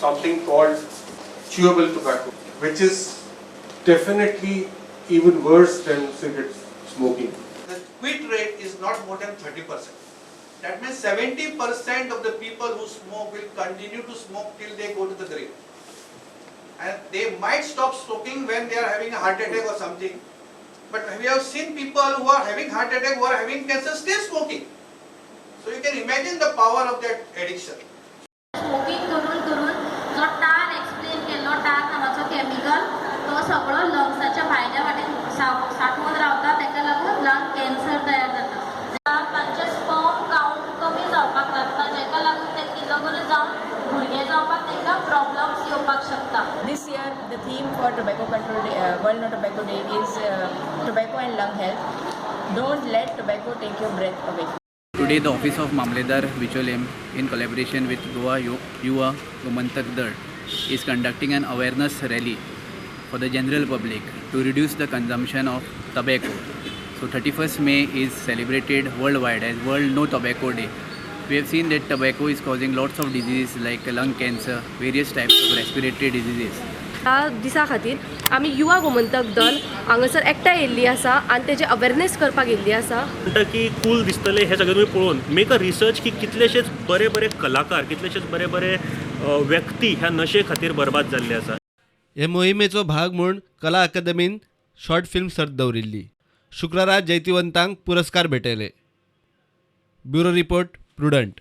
something called chewable tobacco, which is definitely even worse than cigarette smoking. The quit rate is not more than 30%. That means 70% of the people who smoke will continue to smoke till they go to the grave. And they might stop smoking when they are having a heart attack or something. But we have seen people who are having heart attack, who are having cancer, still smoking. So you can imagine the power of that addiction. Smoking करून करून जो tar explain केल्लो, tar नांवाचो chemical, तो सगळो लंग्साच्या भायल्या वाटेन सांठोवन रावता. ताका लागून लंग कॅन्सर तयार जाता. तांचे स्पर्म काउंट कमी जावपाक लागता, जाका लागून तांकां लग्न जावन भुरगें जावपाक तांकां प्रॉब्लम्स येवपाक शकता. This year, the theme for Tobacco Control Day, World No Tobacco Day is tobacco and lung health. Don't let tobacco take your breath away. Today, the office of Mamledar Bicholim, in collaboration with Goa Yuva Gomantak Dal, is conducting an awareness rally for the general public to reduce the consumption of tobacco. So, 31st May is celebrated worldwide as World No Tobacco Day. We have seen that tobacco is causing lots of diseases like lung cancer, various types of respiratory diseases. ह्या दिसा खातीर आमी युवा गोमंतक दल हांगासर एकठांय येयल्ली आसा आनी तेजे अवेरनेस करपाक येयल्ली आसा. म्हणटा की कूल दिसतले हे सगळें तुमी पळोवन मेक अ रिसर्च की कितलेशेच बरे बरे कलाकार, कितलेशेच बरे बरे व्यक्ती ह्या नशे खातीर बरबाद जाल्ले आसा. हे मोहिमेचो भाग म्हूण कला अकादमीन शॉर्ट फिल्म सर्त दवरिल्ली. शुक्रारा जैतिवंतांक पुरस्कार भेटयले. Bureau report, Prudent.